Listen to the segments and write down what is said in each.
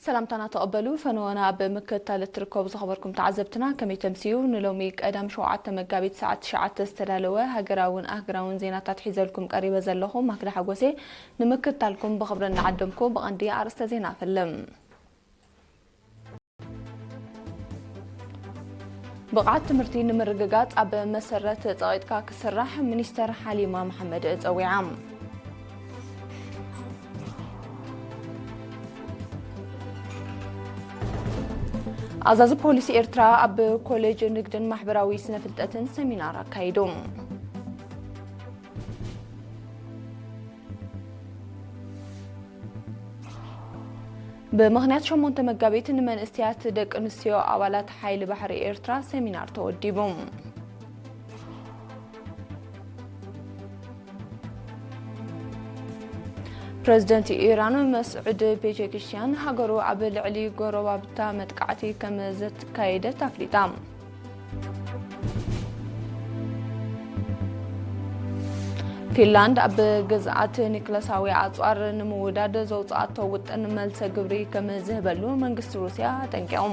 ሰላምታና ተቐበሉ። ፈነወና ኣብ ምክትታል እትርከቡ ዝኸበርኩም ተዓዘብትና ከመይ ተምስዩ? ንሎሚ ቀዳም ሸውዓተ መጋቢት ሰዓት ትሽዓተ ዝተዳለወ ሃገራውን ኣህግራውን ዜናታት ሒዘልኩም ቀሪበ ዘለኹ ማክዳ ሓጎሴ። ንምክትታልኩም ብኽብሪ እናዓደምኩ ብቐንዲ ኣርእስተ ዜና ኣፈልም። ብቕዓት ትምህርቲ ንምርግጋጽ ኣብ መሰረት ጸቒጥካ ክስራሕ ሚኒስተር ሓሊማ መሓመድ ጸዊዓ። ኣዛዚ ፖሊስ ኤርትራ ኣብ ኮሌጅ ንግድን ማሕበራዊ ስነ ፍልጠትን ሰሚናር ኣካይዱ። ብምኽንያት ሸሞንተ መጋቢት ንመንእሰያት ደቂ ኣንስትዮ ኣባላት ሓይሊ ባሕሪ ኤርትራ ሰሚናር ተወዲቡ። ፕረዚደንት ኢራን መስዑድ ፔዜሽኪያን ሃገሩ ኣብ ልዕሊ ጎረባብታ መጥቃዕቲ ከም ዘካየደት ኣፍሊጣ። ፊንላንድ ኣብ ግዝኣት ኒክለሳዊ ኣጽዋር ንምውዳድ ዘውጽኣቶ ውጥን መልሰ ግብሪ ከም ዝህበሉ መንግስቲ ሩስያ ኣጠንቂቑ።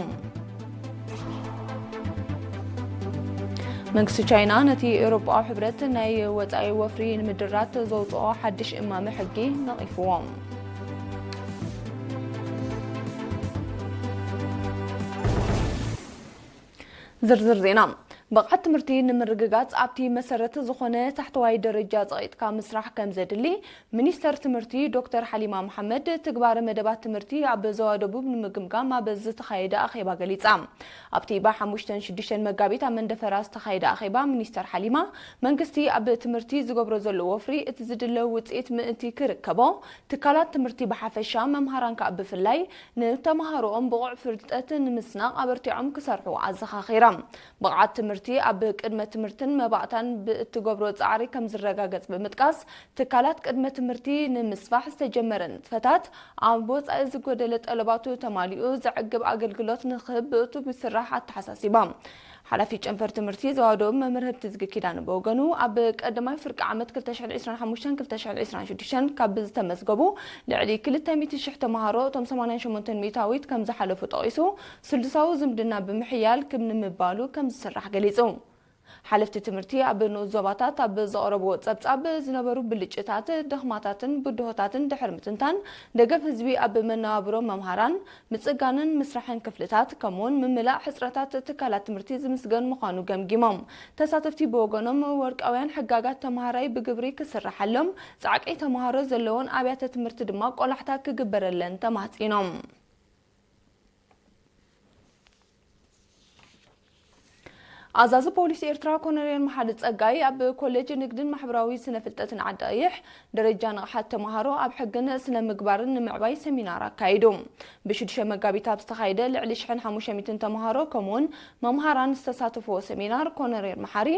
መንግስቲ ቻይና ነቲ ኤውሮጳዊ ሕብረት ናይ ወጻኢ ወፍሪ ንምድራት ዘውጽኦ ሓድሽ እማመ ሕጊ ነቒፍዎ። ዝርዝር ዜና። ብቕዓት ትምህርቲ ንምርግጋጽ ኣብቲ መሰረት ዝኾነ ታሕተዋይ ደረጃ ጸቒጥካ ምስራሕ ከም ዘድሊ ሚኒስተር ትምህርቲ ዶክተር ሓሊማ መሓመድ ትግባረ መደባት ትምህርቲ ኣብ ዞባ ደቡብ ንምግምጋም ኣብ ዝተኻየደ ኣኼባ ገሊጻ። ኣብቲ ብሓሙሽተን ሽዱሽተን መጋቢት ኣብ መንደፈራ ዝተኻየደ ኣኼባ ሚኒስተር ሓሊማ መንግስቲ ኣብ ትምህርቲ ዝገብሮ ዘሎ ወፍሪ እቲ ዝድለ ውጽኢት ምእንቲ ክርከቦ ትካላት ትምህርቲ ብሓፈሻ መምሃራን ከኣ ብፍላይ ንተምሃሮኦም ብቑዕ ፍልጠት ንምስናቕ ኣበርቲዖም ክሰርሑ ኣዘኻኺራ። ብቕዓት ትምህርቲ ኣብ ቅድመ ትምህርትን መባእታን ብእትገብሮ ጻዕሪ ከም ዝረጋገጽ ብምጥቃስ ትካላት ቅድመ ትምህርቲ ንምስፋሕ ዝተጀመረ ንጥፈታት ኣብ ወጻኢ ዝጎደለ ጠለባቱ ተማሊኡ ዘዕግብ ኣገልግሎት ንክህብ ብእቱ ምስራሕ ኣተሓሳሲባ። ሓላፊ ጨንፈር ትምህርቲ ዞባ ደቡብ መምህር ህብቲ ዝጊ ኪዳነ ብወገኑ ኣብ ቀዳማይ ፍርቂ ዓመት ክልተ ሽሕን ዕስራን ሓሙሽተን ክልተ ሽሕን ዕስራን ሽዱሽተን ካብ ዝተመዝገቡ ልዕሊ ክልተ ሚእቲ ሽሕ ተምሃሮ እቶም ሰማንያን ሸሞንተን ሚእታዊት ከም ዝሓለፉ ጠቒሱ ስሉሳዊ ዝምድና ብምሕያል ክም ንምባሉ ከም ዝስራሕ ገሊጹ። ሓለፍቲ ትምህርቲ ኣብ ንኡስ ዞባታት ኣብ ዘቕረብዎ ጸብጻብ ዝነበሩ ብልጭታት፣ ድኽማታትን ብድሆታትን ድሕሪ ምትንታን ደገፍ ህዝቢ ኣብ መነባብሮ መምሃራን ምጽጋንን ምስራሕን ክፍልታት ከምኡውን ምምላእ ሕጽረታት ትካላት ትምህርቲ ዝምስገን ምዃኑ ገምጊሞም። ተሳተፍቲ ብወገኖም ወርቃውያን ሕጋጋት ተምሃራይ ብግብሪ ክስርሓሎም፣ ጻዕቂ ተምሃሮ ዘለዎን ኣብያተ ትምህርቲ ድማ ቆላሕታ ክግበረለን ተማህጺኖም። ኣዛዚ ፖሊስ ኤርትራ ኮሎኔል መሓሪ ጸጋይ ኣብ ኮሌጅ ንግድን ማሕበራዊ ስነ ፍልጠትን ዓዲ ቀይሕ ደረጃ ንቕሓት ተምሃሮ ኣብ ሕግን ስነ ምግባርን ንምዕባይ ሰሚናር ኣካይዱ። ብሽዱሽተ መጋቢት ኣብ ዝተኻየደ ልዕሊ ሽሕን ሓሙሽተ ሚእትን ተምሃሮ ከምኡውን መምሃራን ዝተሳተፍዎ ሰሚናር ኮሎኔል መሓሪ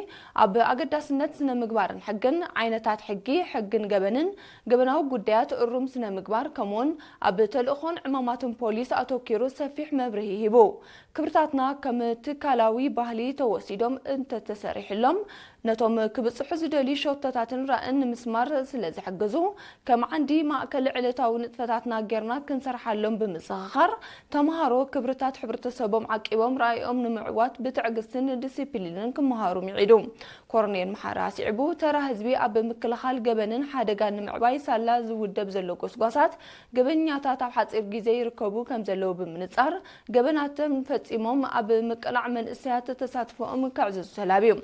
ኣብ ኣገዳስነት ስነ ምግባርን ሕግን፣ ዓይነታት ሕጊ፣ ሕግን ገበንን፣ ገበናዊ ጉዳያት፣ እሩም ስነ ምግባር ከምኡውን ኣብ ተልእኾን ዕማማትን ፖሊስ ኣተኪሩ ሰፊሕ መብርሂ ሂቡ። ክብርታትና ከም ትካላዊ ባህሊ ተወሲዶም እንተተሰሪሕሎም ነቶም ክብጽሑ ዝደልዩ ሸቶታትን ራእን ንምስማር ስለ ዝሕግዙ ከም ዓንዲ ማእከል ዕለታዊ ንጥፈታትና ጌርና ክንሰርሓሎም ብምዝኽኻር ተምሃሮ ክብርታት ሕብረተሰቦም ዓቂቦም ራእዮም ንምዕዋት ብትዕግስትን ዲሲፕሊንን ክመሃሩ ምዒዱ። ኮሎኔል መሓሪ ኣስዒቡ ተራ ህዝቢ ኣብ ምክልኻል ገበንን ሓደጋን ንምዕባይ ሳላ ዝውደብ ዘሎ ጎስጓሳት ገበኛታት ኣብ ሓጺር ግዜ ይርከቡ ከም ዘለዉ ብምንጻር ገበናቶም ፈጺሞም ኣብ ምቅላዕ መንእሰያት ተሳትፎኦም ከዕዝዙ ተላብዩ።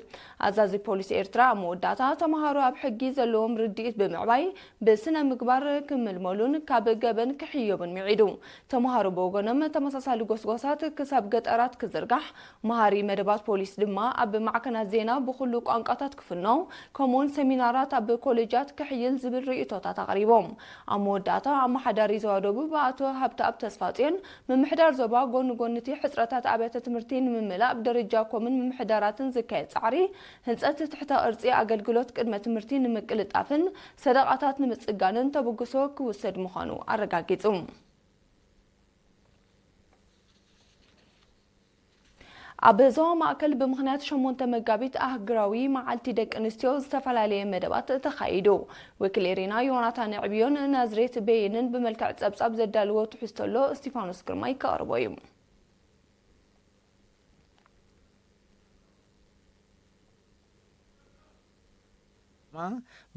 ኣዛዚ ፖሊስ ኤርትራ ኣብ መወዳእታ ተምሃሮ ኣብ ሕጊ ዘለዎም ርድኢት ብምዕባይ ብስነ ምግባር ክምልመሉን ካብ ገበን ክሕየቡን ምዒዱ። ተምሃሮ ብወገኖም ተመሳሳሊ ጎስጓሳት ክሳብ ገጠራት ክዝርጋሕ መሃሪ መደባት ፖሊስ ድማ ኣብ ማዕከናት ዜና ብኹሉ ቋንቋታት ክፍኖ ከምኡውን ሰሚናራት ኣብ ኮሌጃት ክሕይል ዝብል ርእይቶታት ኣቕሪቦም። ኣብ መወዳእታ ኣመሓዳሪ ዞባ ደቡብ ኣቶ ሃብተኣብ ተስፋጽዮን ምምሕዳር ዞባ ጎኒ ጎኒ እቲ ሕጽረታት ኣብያተ ትምህርቲ ንምምላእ ብደረጃ ኮምን ምምሕዳራትን ዝካየድ ጻዕሪ ህንጸት ትሕተ ቅርጺ ኣገልግሎት ቅድመ ትምህርቲ ንምቅልጣፍን ሰደቓታት ንምጽጋንን ተበግሶ ክውሰድ ምዃኑ ኣረጋጊጹ። ኣብ ዞባ ማእከል ብምኽንያት ሸሞንተ መጋቢት ኣህግራዊ መዓልቲ ደቂ ኣንስትዮ ዝተፈላለየ መደባት ተኻይዱ። ወኪል ኤሪና ዮናታን ዕብዮን ናዝሬት በየንን ብመልክዕ ጸብጻብ ዘዳልዎ ትሕዝቶ ኣሎ፣ እስቲፋኖስ ግርማይ ከቕርቦ እዩ።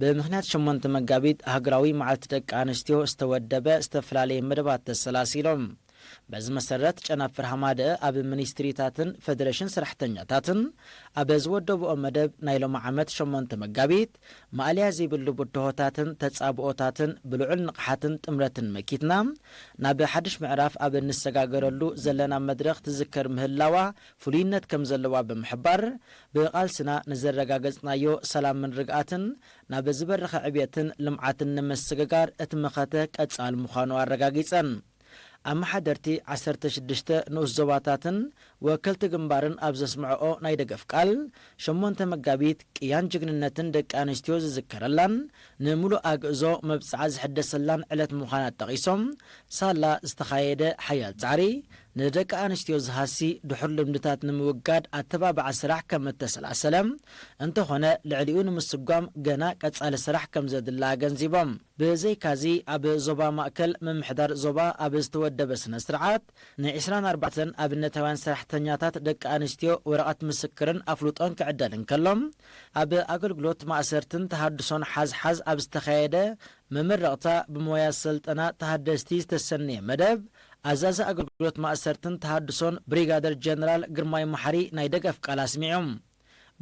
ብምኽንያት ሸሞንተ መጋቢት ሃገራዊ መዓልቲ ደቂ ኣንስትዮ ዝተወደበ ዝተፈላለየ መደባት ተሰላሲሎም። በዚ መሰረት ጨናፍር ሃማደአ ኣብ ሚኒስትሪታትን ፌደሬሽን ሰራሕተኛታትን ኣብ ዝወደብኦ መደብ ናይ ሎሚ ዓመት ሸሞንተ መጋቢት ማእለያ ዘይብሉ ብድሆታትን ተጻብኦታትን ብልዑል ንቕሓትን ጥምረትን መኪትና ናብ ሓድሽ ምዕራፍ ኣብ እንሰጋገረሉ ዘለና መድረኽ ትዝከር ምህላዋ ፍሉይነት ከም ዘለዋ ብምሕባር፣ ብቓልስና ንዘረጋገጽናዮ ሰላምን ርግኣትን ናብ ዝበረኸ ዕብየትን ልምዓትን ንምስግጋር እቲ መኸተ ቀጻል ምዃኑ ኣረጋጊጸን። ኣመሓደርቲ ዓሰርተ ሽዱሽተ ንኡስ ዞባታትን ወከልቲ ግንባርን ኣብ ዘስምዐኦ ናይ ደገፍ ቃል፣ ሸሞንተ መጋቢት ቅያን ጅግንነትን ደቂ ኣንስትዮ ዝዝከረላን ንምሉእ ኣግእዞ መብጽዓ ዝሕደሰላን ዕለት ምዃና ጠቒሶም፣ ሳላ ዝተኻየደ ሓያል ጻዕሪ ንደቂ ኣንስትዮ ዝሃሲ ድሑር ልምድታት ንምውጋድ ኣተባባዒ ስራሕ ከም እተሰላሰለ፣ እንተኾነ ልዕሊኡ ንምስጓም ገና ቀጻሊ ስራሕ ከም ዘድሊ ኣገንዚቦም። ብዘይካዚ ኣብ ዞባ ማእከል ምምሕዳር ዞባ ኣብ ዝተወደበ ስነ ስርዓት ን ዕስራን ኣርባዕተን ኣብነታውያን ሰራሕተኛታት ደቂ ኣንስትዮ ወረቐት ምስክርን ኣፍልጦን ክዕደል እንከሎ፣ ኣብ ኣገልግሎት ማእሰርትን ተሃድሶን ሓዝሓዝ ኣብ ዝተኻየደ መመረቕታ ብሞያ ስልጠና ተሃደስቲ ዝተሰነየ መደብ፣ ኣዛዚ ኣገልግሎት ማእሰርትን ተሃድሶን ብሪጋደር ጀነራል ግርማይ መሓሪ ናይ ደገፍ ቃል ኣስሚዖም።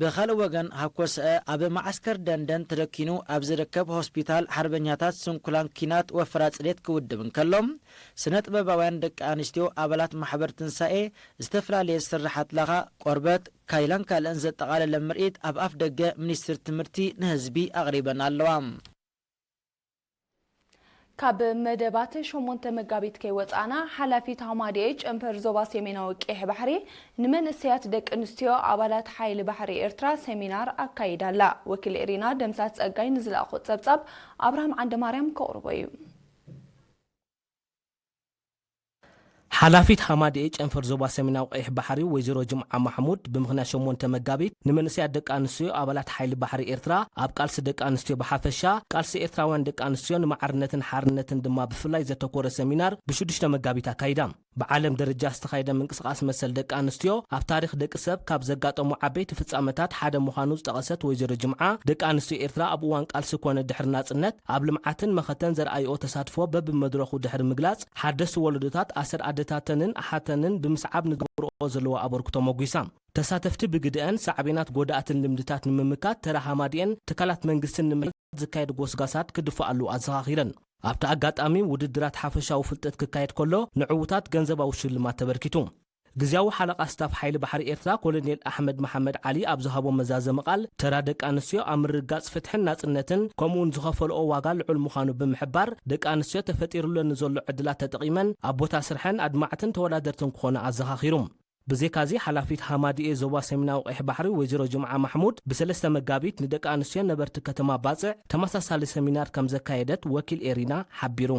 ብኻልእ ወገን፣ ሃኮሰአ ኣብ መዓስከር ደንደን ተደኪኑ ኣብ ዝርከብ ሆስፒታል ሓርበኛታት ስንኩላን ኲናት ወፈራ ጽሬት ክውድብ እንከሎ፣ ስነ ጥበባውያን ደቂ ኣንስትዮ ኣባላት ማሕበር ትንሳኤ ዝተፈላለየ ስርሓት ላኻ፣ ቆርበት፣ ካይላን ካልእን ዘጠቓለለ ምርኢት ኣብ ኣፍ ደገ ሚኒስትሪ ትምህርቲ ንህዝቢ ኣቕሪበን ኣለዋ። ካብ መደባት ሸሞንተ መጋቢት ከይወጻእና፣ ሓላፊት ሃማድኤ ጨንፈር ዞባ ሰሜናዊ ቀይሕ ባሕሪ ንመንእሰያት ደቂ ኣንስትዮ ኣባላት ሓይሊ ባሕሪ ኤርትራ ሰሚናር ኣካይዳ ኣላ። ወኪል ኤሪና ደምሳት ጸጋይ ንዝለኣኾ ጸብጻብ ኣብርሃም ዓንደማርያም ከቕርቦ እዩ። ሓላፊት ሃማድኤ ጨንፈር ዞባ ሰሜናዊ ቀይሕ ባሕሪ ወይዘሮ ጅምዓ ማሕሙድ፣ ብምኽንያት ሸሞንተ መጋቢት ንመንእሰያት ደቂ ኣንስትዮ ኣባላት ሓይሊ ባሕሪ ኤርትራ ኣብ ቃልሲ ደቂ ኣንስትዮ ብሓፈሻ፣ ቃልሲ ኤርትራውያን ደቂ ኣንስትዮ ንማዕርነትን ሓርነትን ድማ ብፍላይ ዘተኮረ ሰሚናር ብሽዱሽተ መጋቢት ኣካይዳ። ብዓለም ደረጃ ዝተኻየደ ምንቅስቓስ መሰል ደቂ ኣንስትዮ ኣብ ታሪኽ ደቂ ሰብ ካብ ዘጋጠሙ ዓበይቲ ፍጻመታት ሓደ ምዃኑ ዝጠቐሰት ወይዘሮ ጅምዓ፣ ደቂ ኣንስትዮ ኤርትራ ኣብ እዋን ቃልሲ ኮነ ድሕሪ ናጽነት ኣብ ልምዓትን መኸተን ዘርኣይኦ ተሳትፎ በብመድረኹ ድሕሪ ምግላጽ፣ ሓደስቲ ወለዶታት ኣሰር ኣደታተንን ኣሓተንን ብምስዓብ ንገብርኦ ዘለዎ ኣበርክቶ ሞጒሳ። ተሳተፍቲ ብግደአን ሳዕቤናት ጎዳእትን ልምድታት ንምምካት ተራ ሃማድኤን ትካላት መንግስትን ንምሕያል ዝካየድ ጎስጓሳት ክድፍኣሉ ኣዘኻኺረን። ኣብቲ ኣጋጣሚ ውድድራት ሓፈሻዊ ፍልጠት ክካየድ ከሎ ንዕዉታት ገንዘባዊ ሽልማት ተበርኪቱ። ግዝያዊ ሓለቓ ስታፍ ሓይሊ ባሕሪ ኤርትራ ኮሎኔል ኣሕመድ መሓመድ ዓሊ ኣብ ዝሃቦ መዛዘሚ ቃል፣ ተራ ደቂ ኣንስትዮ ኣብ ምርግጋጽ ፍትሕን ናጽነትን ከምኡውን ዝኸፈልኦ ዋጋ ልዑል ምዃኑ ብምሕባር፣ ደቂ ኣንስትዮ ተፈጢሩለን ንዘሎ ዕድላት ተጠቒመን ኣብ ቦታ ስርሐን ኣድማዕትን ተወዳደርትን ክኾና ኣዘኻኺሩ። ብዘይካዚ፣ ሓላፊት ሃማድኤ ዞባ ሰሜናዊ ቀይሕ ባሕሪ ወይዘሮ ጅምዓ ማሕሙድ ብሰለስተ መጋቢት ንደቂ ኣንስትዮ ነበርቲ ከተማ ባጽዕ ተመሳሳሊ ሰሚናር ከም ዘካየደት ወኪል ኤሪና ሓቢሩ።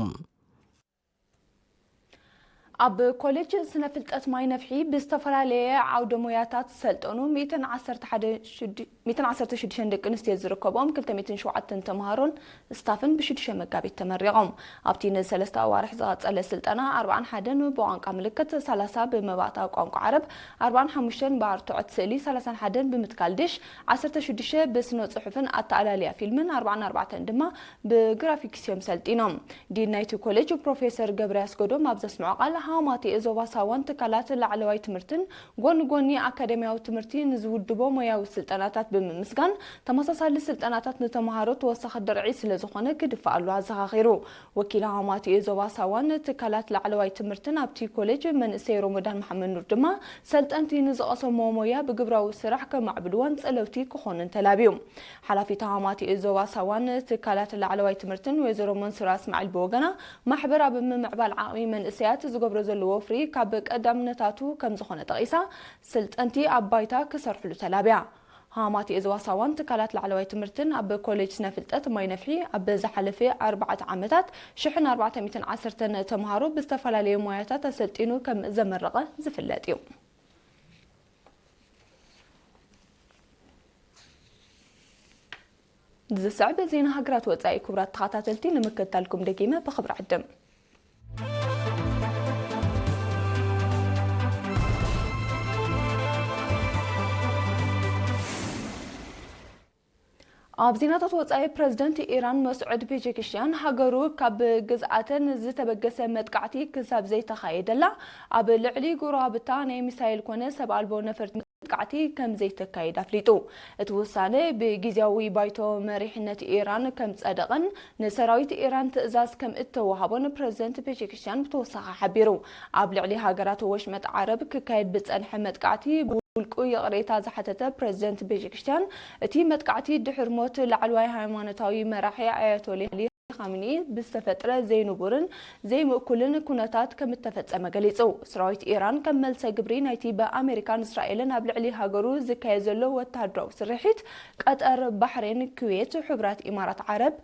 ኣብ ኮሌጅ ስነ ፍልጠት ማይ ነፍሒ ብዝተፈላለየ ዓውደ ሞያታት ዝሰልጠኑ ሚእትን ዓሰርተ ሓደ ሽዱ-፣ ሚእትን ዓሰርተ ሽዱሽተ ደቂ ኣንስትዮ ዝርከብኦም ክልተ ሚእትን ሸውዓተን ተምሃሮን ስታፍን ብሽዱሽተ መጋቢት ተመሪቖም። ኣብቲ ንሰለስተ ኣዋርሕ ዝቐጸለ ስልጠና፣ ኣርብዓን ሓደን ብቋንቋ ምልክት፣ ሰላሳ ብመባእታ ቋንቋ ዓረብ፣ ኣርብዓን ሓሙሽተን ብኣርትዖት ስእሊ፣ ሰላሳን ሓደን ብምትካል ድሽ፣ ዓሰርተ ሽዱሽተ ብስነ ጽሑፍን ኣተኣላልያ ፊልምን፣ ኣርብዓን ኣርባዕተን ድማ ብግራፊክስ እዮም ሰልጢኖም። ዲን ናይቲ ኮሌጅ ፕሮፌሰር ገብረ ያስገዶም ኣብ ዘስምዖ ቃል፣ ሃማቴ ዞባ ሳዋን ትካላት ላዕለዋይ ትምህርትን ጎኒ ጎኒ ኣካደሚያዊ ትምህርቲ ንዝውድቦ ሞያዊ ስልጠናታት ብምምስጋን፣ ተመሳሳሊ ስልጠናታት ንተምሃሮ ተወሳኺ ድርዒ ስለ ዝኾነ ክድፋኣሉ ኣዘኻኺሩ። ወኪል ሃማቴ ዞባ ሳዋን ትካላት ላዕለዋይ ትምህርትን ኣብቲ ኮሌጅ መንእሰይ ሮሞዳን መሓመድ ኑር ድማ፣ ሰልጠንቲ ንዝቐሰምዎ ሞያ ብግብራዊ ስራሕ ከማዕብልዎን ጸለውቲ ክኾኑን ተላብዩ። ሓላፊት ሃማቴ ዞባ ሳዋን ትካላት ላዕለዋይ ትምህርትን ወይዘሮ መንሱራ እስማዒል ብወገና፣ ማሕበር ኣብ ምምዕባል ዓቕሚ መንእሰያት ዝገብሮ ዘሎ ወፍሪ ካብ ቀዳምነታቱ ከም ዝኾነ ጠቒሳ፣ ስልጠንቲ ኣብ ባይታ ክሰርሕሉ ተላብያ። ሃማቴ ዞባ ሳዋን ትካላት ላዕለዋይ ትምህርትን ኣብ ኮሌጅ ስነ ፍልጠት ማይ ነፍሒ ኣብ ዝሓለፈ ኣርባዕተ ዓመታት ሽሕን ኣርባዕተ ሚእትን ዓሰርተን ተምሃሮ ብዝተፈላለየ ሞያታት ኣሰልጢኑ ከም ዘመረቐ ዝፍለጥ እዩ። ዝስዕብ ዜና ሃገራት ወጻኢ ክቡራት ተኸታተልቲ ንምክትታልኩም ደጊመ ብኽብሪ ዕድም። ኣብ ዜናታት ወጻኢ፣ ፕረዚደንት ኢራን መስዑድ ፔዜሽኪያን ሃገሩ ካብ ግዝኣተን ዝተበገሰ መጥቃዕቲ ክሳብ ዘይተኻየደላ ኣብ ልዕሊ ጎረባብታ ናይ ሚሳይል ኮነ ሰብ ኣልቦ ነፈርቲ መጥቃዕቲ ከም ዘይተካይድ ኣፍሊጡ። እቲ ውሳነ ብግዝያዊ ባይቶ መሪሕነት ኢራን ከም ጸደቐን ንሰራዊት ኢራን ትእዛዝ ከም እተዋሃቦን ፕረዚደንት ፔዜሽኪያን ብተወሳኺ ሓቢሩ። ኣብ ልዕሊ ሃገራት ወሽመጥ ዓረብ ክካየድ ብጸንሐ መጥቃዕቲ ብውልቁ ይቕሬታ ዝሓተተ ፕረዚደንት ፔዜሽኪያን፣ እቲ መጥቃዕቲ ድሕሪ ሞት ላዕለዋይ ሃይማኖታዊ መራሒ ኣያቶላ ኻሚኒ ብዝተፈጥረ ዘይንቡርን ዘይምእኩልን ኩነታት ከም እተፈጸመ ገሊጹ። ሰራዊት ኢራን ከም መልሰ ግብሪ ናይቲ ብኣሜሪካን እስራኤልን ኣብ ልዕሊ ሃገሩ ዝካየድ ዘሎ ወተሃደራዊ ስርሒት፣ ቀጠር፣ ባሕሬን፣ ኩዌት፣ ሕቡራት ኢማራት ዓረብ፣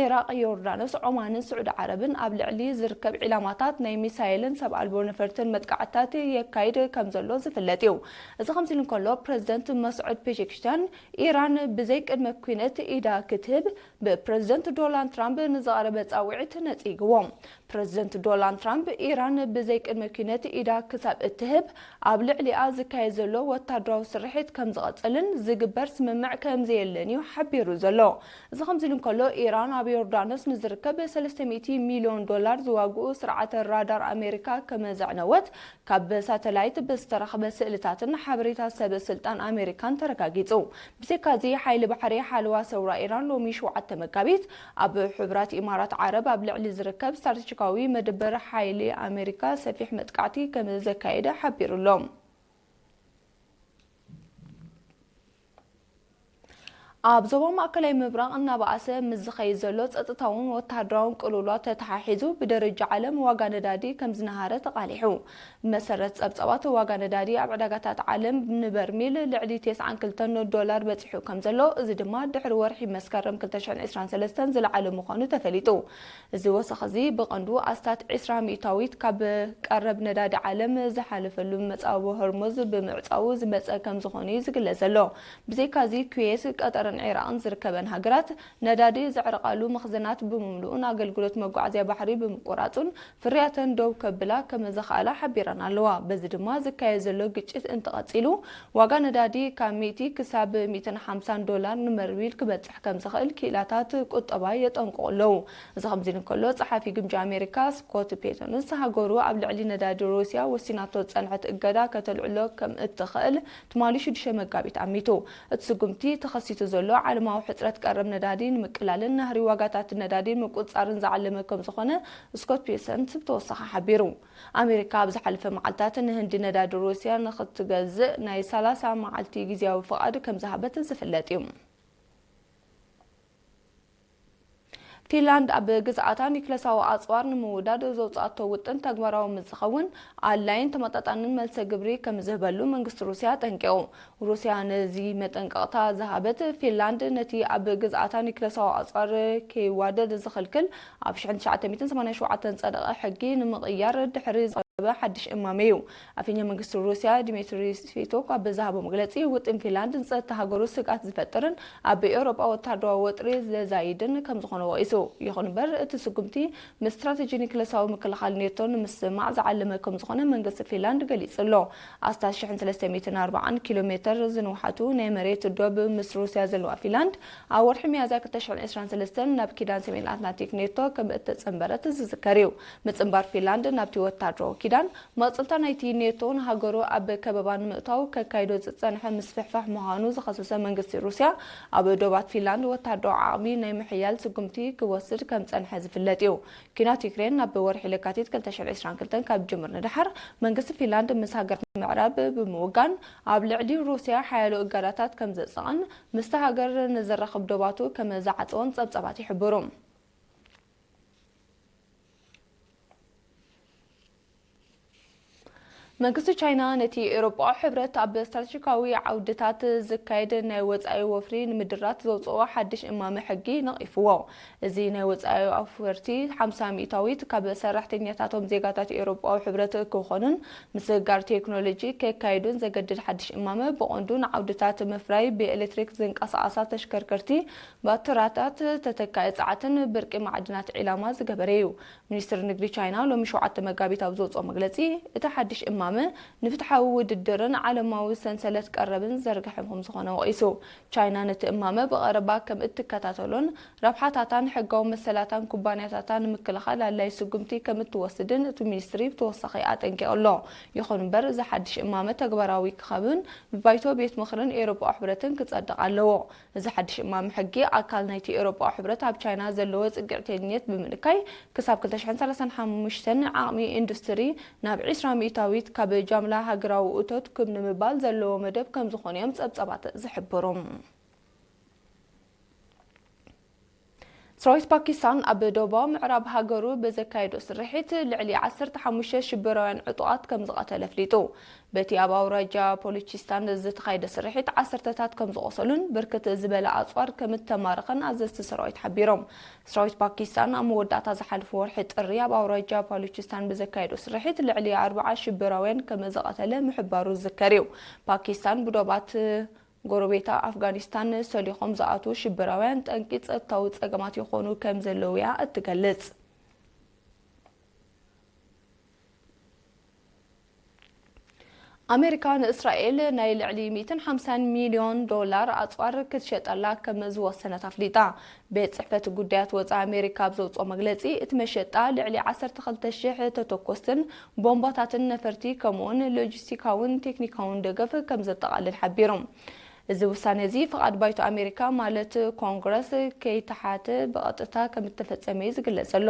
ዒራቕ፣ ዮርዳኖስ፣ ዖማንን ስዑዲ ዓረብን ኣብ ልዕሊ ዝርከብ ዒላማታት ናይ ሚሳይልን ሰብ ኣልቦ ነፈርትን መጥቃዕትታት የካይድ ከም ዘሎ ዝፍለጥ እዩ። እዚ ከምዚ ኢሉ እንከሎ፣ ፕረዚደንት መስዑድ ፔዜሽኪያን ኢራን ብዘይ ቅድመ ኩነት ኢዳ ክትህብ ብፕረዚደንት ዶናልድ ትራምፕ ንዝቐረበ ጻውዒት ነጺግዎ። ፕረዚደንት ዶናልድ ትራምፕ ኢራን ብዘይ ቅድመ ኩነት ኢዳ ክሳብ እትህብ ኣብ ልዕሊኣ ዝካየድ ዘሎ ወታደራዊ ስርሒት ከም ዝቐጽልን ዝግበር ስምምዕ ከም ዘየለን እዩ ሓቢሩ ዘሎ። እዚ ከምዚ ኢሉ እንከሎ፣ ኢራን ኣብ ዮርዳኖስ ንዝርከብ ሰለስተ ሚእቲ ሚልዮን ዶላር ዝዋግኡ ስርዓተ ራዳር ኣሜሪካ ከም ዘዕነወት ካብ ሳተላይት ብዝተረኽበ ስእልታትን ሓበሬታ ሰብ ስልጣን ኣሜሪካን ተረጋጊጹ። ብዘይካዚ፣ ሓይሊ ባሕሪ ሓለዋ ሰውራ ኢራን ሎሚ ሸውዓተ መጋቢት ኣብ ሕቡራት ኢማራት ዓረብ ኣብ ልዕሊ ዝርከብ ስትራቴጂካዊ መደበር ሓይሊ ኣሜሪካ ሰፊሕ መጥቃዕቲ ከም ዘካየደ ሓቢሩ ኣሎ። ኣብ ዞባ ማእከላይ ምብራቕ እናበኣሰ ምስ ዝኸይድ ዘሎ ጸጥታውን ወተሃደራውን ቅልውላው ተተሓሒዙ፣ ብደረጃ ዓለም ዋጋ ነዳዲ ከም ዝነሃረ ተቓሊሑ። ብመሰረት ጸብጻባት፣ ዋጋ ነዳዲ ኣብ ዕዳጋታት ዓለም ንበርሚል ልዕሊ ተስዓን ክልተን ዶላር በጺሑ ከም ዘሎ፣ እዚ ድማ ድሕሪ ወርሒ መስከረም ክልተ ሽሕን ዕስራን ሰለስተን ዝለዓለ ምዃኑ ተፈሊጡ። እዚ ወሰኽ እዚ ብቐንዱ ኣስታት ዕስራ ሚእታዊት ካብ ቀረብ ነዳዲ ዓለም ዝሓልፈሉ መጻብቦ ሆርሙዝ ብምዕጻዉ ዝመጸ ከም ዝኾነ እዩ ዝግለጽ ዘሎ። ብዘይካዚ፣ ኩዌት፣ ቀጠርን ዒራቕን ዝርከበን ሃገራት ነዳዲ ዘዕርቓሉ መኽዘናት ብምምልኡን ኣገልግሎት መጓዓዝያ ባሕሪ ብምቁራጹን ፍርያተን ደው ከብላ ከም ዘኽኣላ ሓቢረን ኣለዋ። በዚ ድማ ዝካየድ ዘሎ ግጭት እንተቐጺሉ፣ ዋጋ ነዳዲ ካብ ሚእቲ ክሳብ ሚእትን ሓምሳን ዶላር ንበርሚል ክበጽሕ ከም ዝኽእል ክኢላታት ቁጠባ የጠንቅቑ ኣለዉ። እዚ ከምዚ ኢሉ እንከሎ፣ ጸሓፊ ግምጃ ኣሜሪካ ስኮት ፔቶንስ፣ ሃገሩ ኣብ ልዕሊ ነዳዲ ሩስያ ወሲናቶ ዝጸንሐት እገዳ ከተልዕሎ ከም እትኽእል ትማሊ ሽዱሽተ መጋቢት ኣሚቱ። እቲ ስጉምቲ ተኸሲቱ ዘሎ ዓለማዊ ሕጽረት ቀረብ ነዳዲ ንምቅላልን ናህሪ ዋጋታት ነዳዲ ንምቁጽጻርን ዝዓለመ ከም ዝኾነ ስኮት ፔቶንስ ብተወሳኺ ሓቢሩ። ኣሜሪካ ኣብ ዝሓለፈ መዓልታት ንህንዲ ነዳዲ ሩስያ ንኽትገዝእ ናይ ሰላሳ መዓልቲ ግዝያዊ ፍቓድ ከም ዝሃበት ዝፍለጥ እዩ። ፊንላንድ ኣብ ግዝኣታ ኒክለሳዊ ኣጽዋር ንምውዳድ ዘውጽኣቶ ውጥን ተግባራዊ ምስ ዝኸውን፣ ኣድላይን ተመጣጣንን መልሰ ግብሪ ከም ዝህበሉ መንግስቲ ሩስያ ኣጠንቂቑ። ሩስያ ነዚ መጠንቀቕታ ዝሃበት፣ ፊንላንድ ነቲ ኣብ ግዝኣታ ኒክለሳዊ ኣጽዋር ከይዋደድ ዝኽልክል ኣብ ሽሕን ትሽዓተ ሚእትን ሰማንያን ሸውዓተን ዝጸደቐ ሕጊ ንምቕያር ድሕሪ ዝቐረበ ሓድሽ እማመ እዩ። ኣፈኛ መንግስቲ ሩስያ ዲሚትሪ ስቪቶክ ኣብ ዝሃቦ መግለጺ፣ ውጥን ፊንላንድ ንጸጥታ ሃገሩ ስግኣት ዝፈጥርን ኣብ ኤውሮጳ ወታደራዊ ወጥሪ ዘዛይድን ከም ዝኾነ ወቒሱ። ይኹን እምበር፣ እቲ ስጉምቲ ምስ ስትራተጂ ኒክለሳዊ ምክልኻል ኔቶ ንምስማዕ ዝዓለመ ከም ዝኾነ መንግስቲ ፊንላንድ ገሊጹ ኣሎ። ኣስታት ሽሕን ሰለስተ ሚእትን ኣርባዓን ኪሎ ሜተር ዝንውሓቱ ናይ መሬት ዶብ ምስ ሩስያ ዘለዋ ፊንላንድ፣ ኣብ ወርሒ ሚያዝያ ክልተ ሽሕን ዕስራን ሰለስተን ናብ ኪዳን ሰሜን ኣትላንቲክ ኔቶ ከም እተጸንበረት ዝዝከር እዩ። ምጽንባር ፊንላንድ ናብቲ ወታደራዊ ኪዳን፣ መቕጽልታ ናይቲ ኔቶ ንሃገሩ ኣብ ከበባ ንምእታው ከካይዶ ዝጸንሐ ምስፍሕፋሕ ምዃኑ ዝኸሰሰ መንግስቲ ሩስያ፣ ኣብ ዶባት ፊንላንድ ወታደራዊ ዓቕሚ ናይ ምሕያል ስጉምቲ ክወስድ ከም ጸንሐ ዝፍለጥ እዩ። ኲናት ዩክሬን ናብ ወርሒ ለካቲት ክልተ ሽሕን ዕስራን ክልተን ካብ ዝጅምር ንደሓር፣ መንግስቲ ፊንላንድ ምስ ሃገራት ምዕራብ ብምውጋን፣ ኣብ ልዕሊ ሩስያ ሓያሎ እገዳታት ከም ዘጽንዐን ምስታ ሃገር ንዘራኽብ ዶባቱ ከም ዝዓጸወን ጸብጻባት ይሕብሩ። መንግስቲ ቻይና ነቲ ኤውሮጳዊ ሕብረት ኣብ ስትራቴጂካዊ ዓውድታት ዝካየድ ናይ ወጻኢ ወፍሪ ንምድራት ዘውጽኦ ሓድሽ እማመ ሕጊ ነቒፍዎ። እዚ ናይ ወጻኢ ኣፍወርቲ ሓምሳ ሚእታዊት ካብ ሰራሕተኛታቶም ዜጋታት ኤውሮጳዊ ሕብረት ክኾኑን ምስግጋር ቴክኖሎጂ ከካይዱን ዘገድድ ሓድሽ እማመ ብቐንዱ ንዓውድታት ምፍራይ ብኤሌክትሪክ ዝንቀሳቐሳ ተሽከርከርቲ፣ ባትራታት፣ ተተካኢ ጸዓትን ብርቂ ማዕድናት ዒላማ ዝገበረ እዩ። ሚኒስትሪ ንግዲ ቻይና ሎሚ ሸውዓተ መጋቢት ኣብ ዘውፅኦ መግለፂ፣ እቲ ሓድሽ እማመ ንፍትሓዊ ውድድርን ዓለማዊ ሰንሰለት ቀረብን ዘርግሐ ከም ዝኾነ ወቒሱ። ቻይና ነቲ እማመ ብቐረባ ከም እትከታተሎን ረብሓታታን ሕጋዊ መሰላታን ኩባንያታታ ንምክልኻል ኣድላዪ ስጉምቲ ከም እትወስድን እቲ ሚኒስትሪ ብተወሳኺ ኣጠንቂቑ ኣሎ። ይኹን እምበር፣ እዚ ሓድሽ እማመ ተግባራዊ ክኸውን ብባይቶ ቤት ምኽርን ኤውሮጳዊ ሕብረትን ክጸድቕ ኣለዎ። እዚ ሓድሽ እማመ ሕጊ ኣካል ናይቲ ኤውሮጳዊ ሕብረት ኣብ ቻይና ዘለዎ ጽግዕተኝነት ብምንካይ፣ ክሳብ ክልተ ሽሕን ሰላሳን ሓሙሽተን ዓቕሚ ኢንዱስትሪ ናብ ዕስራ ሚእታዊት ካብ ጃምላ ሃገራዊ እቶት ክብ ንምባል ዘለዎ መደብ ከም ዝኾነ እዮም ጸብጻባት ዝሕብሩ። ሰራዊት ፓኪስታን ኣብ ደቡባዊ ምዕራብ ሃገሩ ብዘካየዶ ስርሒት ልዕሊ ዓሰርተ ሓሙሽተ ሽበራውያን ዕጡቓት ከም ዝቐተለ ኣፍሊጡ። በቲ ኣብ ኣውራጃ ፖሎቺስታን ዝተኻየደ ስርሒት ዓሰርተታት ከም ዝቖሰሉን ብርክት ዝበለ ኣጽዋር ከም እተማረኸን ኣዘዝቲ ሰራዊት ሓቢሮም። ሰራዊት ፓኪስታን ኣብ መወዳእታ ዝሓለፈ ወርሒ ጥሪ ኣብ ኣውራጃ ፓሉቺስታን ብዘካየዶ ስርሒት ልዕሊ ኣርብዓ ሽበራውያን ከም ዝቐተለ ምሕባሩ ዝዝከር እዩ። ፓኪስታን ብዶባት ጎረቤታ ኣፍጋኒስታን ሰሊኾም ዝኣትዉ ሽበራውያን ጠንቂ ጸጥታዊ ጸገማት ይኾኑ ከም ዘለዉ እያ እትገልጽ። ኣሜሪካ ንእስራኤል ናይ ልዕሊ ሚእትን ሓምሳን ሚልዮን ዶላር ኣጽዋር ክትሸጠላ ከም ዝወሰነት ኣፍሊጣ። ቤት ጽሕፈት ጉዳያት ወጻኢ ኣሜሪካ ኣብ ዘውጽኦ መግለጺ፣ እቲ መሸጣ ልዕሊ ዓሰርተ ክልተ ሽሕ ተተኮስትን ቦምባታትን ነፈርቲ፣ ከምኡውን ሎጂስቲካውን ቴክኒካውን ደገፍ ከም ዘጠቓልል ሓቢሩ። እዚ ውሳነ እዚ ፍቓድ ባይቶ ኣሜሪካ፣ ማለት ኮንግረስ፣ ከይተሓተ ብቐጥታ ከም እተፈጸመ እዩ ዝግለጽ ዘሎ።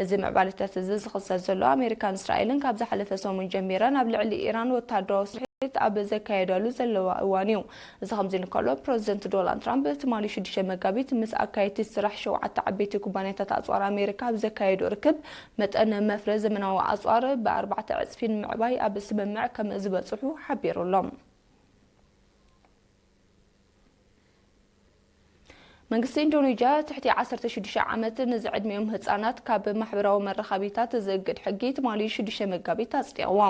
እዚ ምዕባለታት እዚ ዝኽሰት ዘሎ፣ ኣሜሪካን እስራኤልን ካብ ዝሓለፈ ሰሙን ጀሚረን ኣብ ልዕሊ ኢራን ወተሃደራዊ ስርሒት ኣብ ዘካየዳሉ ዘለዋ እዋን እዩ። እዚ ከምዚ እንከሎ፣ ፕረዚደንት ዶናልድ ትራምፕ ትማሊ ሽዱሽተ መጋቢት ምስ ኣካየድቲ ስራሕ ሸውዓተ ዓበይቲ ኩባንያታት ኣጽዋር ኣሜሪካ ኣብ ዘካየዶ ርክብ፣ መጠን መፍረ ዘመናዊ ኣጽዋር ብኣርባዕተ ዕጽፊ ንምዕባይ ኣብ ስምምዕ ከም ዝበጽሑ ሓቢሩ ኣሎ። መንግስቲ ኢንዶኔዥያ ትሕቲ ዓሰርተ ሽዱሽተ ዓመት ንዝዕድሚኦም ህጻናት ካብ ማሕበራዊ መራኸቢታት ዝእግድ ሕጊ ትማሊ ሽዱሽተ መጋቢት ኣጽዲቕዎ።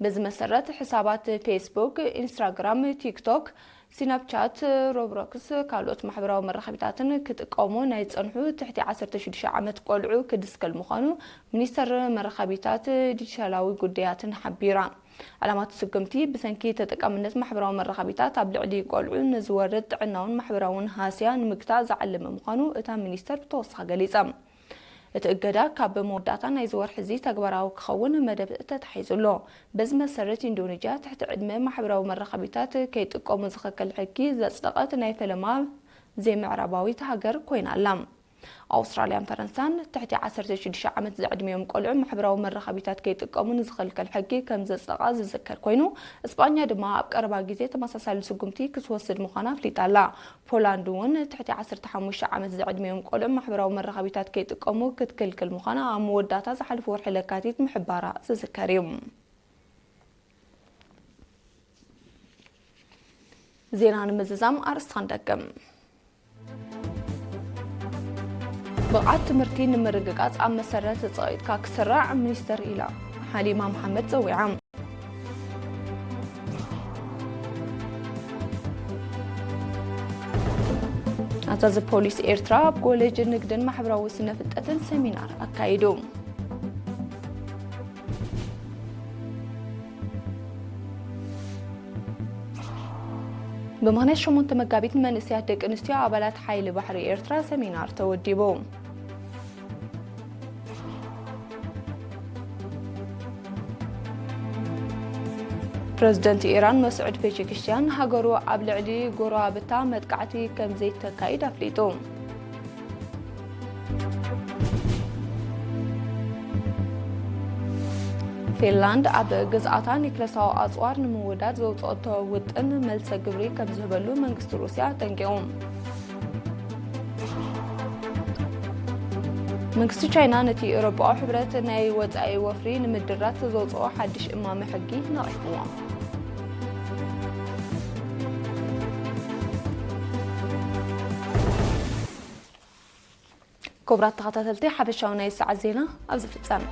በዚ መሰረት፣ ሕሳባት ፌስቡክ፣ ኢንስታግራም፣ ቲክቶክ፣ ስናፕቻት፣ ሮብሎክስ፣ ካልኦት ማሕበራዊ መራኸቢታትን ክጥቀሙ ናይ ዝጸንሑ ትሕቲ ዓሰርተ ሽዱሽተ ዓመት ቆልዑ ክድስከል ምዃኑ ሚኒስተር መራኸቢታት ዲጂታላዊ ጉዳያትን ሓቢራ። ዕላማ እቲ ስጉምቲ፣ ብሰንኪ ተጠቃምነት ማሕበራዊ መራኸቢታት ኣብ ልዕሊ ቆልዑ ንዝወርድ ጥዕናውን ማሕበራውን ሃስያ ንምግታእ ዝዓለመ ምዃኑ እታ ሚኒስተር ብተወሳኺ ገሊጻ። እቲ እገዳ ካብ መወዳእታ ናይዚ ወርሒ እዚ ተግባራዊ ክኸውን መደብ ተታሒዙ ኣሎ። በዚ መሰረት፣ ኢንዶኔዥያ ትሕቲ ዕድመ ማሕበራዊ መራኸቢታት ከይጥቀሙ ዝኽልክል ሕጊ ዘጽደቐት ናይ ፈለማ ዘይምዕራባዊት ሃገር ኮይና ኣላ። ኣውስትራልያን ፈረንሳን ትሕቲ ዓሰርተ ሽዱሽተ ዓመት ዝዕድሚኦም ቆልዑ ማሕበራዊ መራኸቢታት ከይጥቀሙ ንዝኽልክል ሕጊ ከም ዘጽደቓ ዝዝከር ኮይኑ፣ እስጳኛ ድማ ኣብ ቀረባ ግዜ ተመሳሳሊ ስጉምቲ ክትወስድ ምዃና ኣፍሊጣ ኣላ። ፖላንድ እውን ትሕቲ ዓሰርተ ሓሙሽተ ዓመት ዝዕድሚኦም ቆልዑ ማሕበራዊ መራኸቢታት ከይጥቀሙ ክትክልክል ምዃና ኣብ መወዳእታ ዝሓለፈ ወርሒ ለካቲት ምሕባራ ዝዝከር እዩ። ዜና ንምዝዛም ኣርእስቲ ክንደግም። ብቕዓት ትምህርቲ ንምርግጋጽ ኣብ መሰረት ጸቒጥካ ክስራዕ ሚኒስተር ኢላ ሓሊማ መሓመድ ጸዊዓ። ኣዛዚ ፖሊስ ኤርትራ ኣብ ኮሌጅ ንግድን ማሕበራዊ ስነ ፍልጠትን ሰሚናር ኣካይዱ። ብምኽንያት ሸሞንተ መጋቢት መንእሰያት ደቂ ኣንስትዮ ኣባላት ሓይሊ ባሕሪ ኤርትራ ሰሚናር ተወዲቡ። ፕረዚደንት ኢራን መስዑድ ፔዜሽኪያን ሃገሩ ኣብ ልዕሊ ጎረባብታ መጥቃዕቲ ከም ዘይተካይድ ኣፍሊጡ። ፊንላንድ ኣብ ግዝኣታ ኒክለሳዊ ኣጽዋር ንምውዳድ ዘውጽኦቶ ውጥን መልሰ ግብሪ ከም ዝህበሉ መንግስቲ ሩስያ ኣጠንቂቑ። መንግስቲ ቻይና ነቲ ኤውሮጳዊ ሕብረት ናይ ወጻኢ ወፍሪ ንምድራት ዘውጽኦ ሓድሽ እማመ ሕጊ ነቒፍዎ። ክቡራት ተኸታተልቲ፣ ሓፈሻዊ ናይ ሰዓት ዜና ኣብዚ ፍጸም።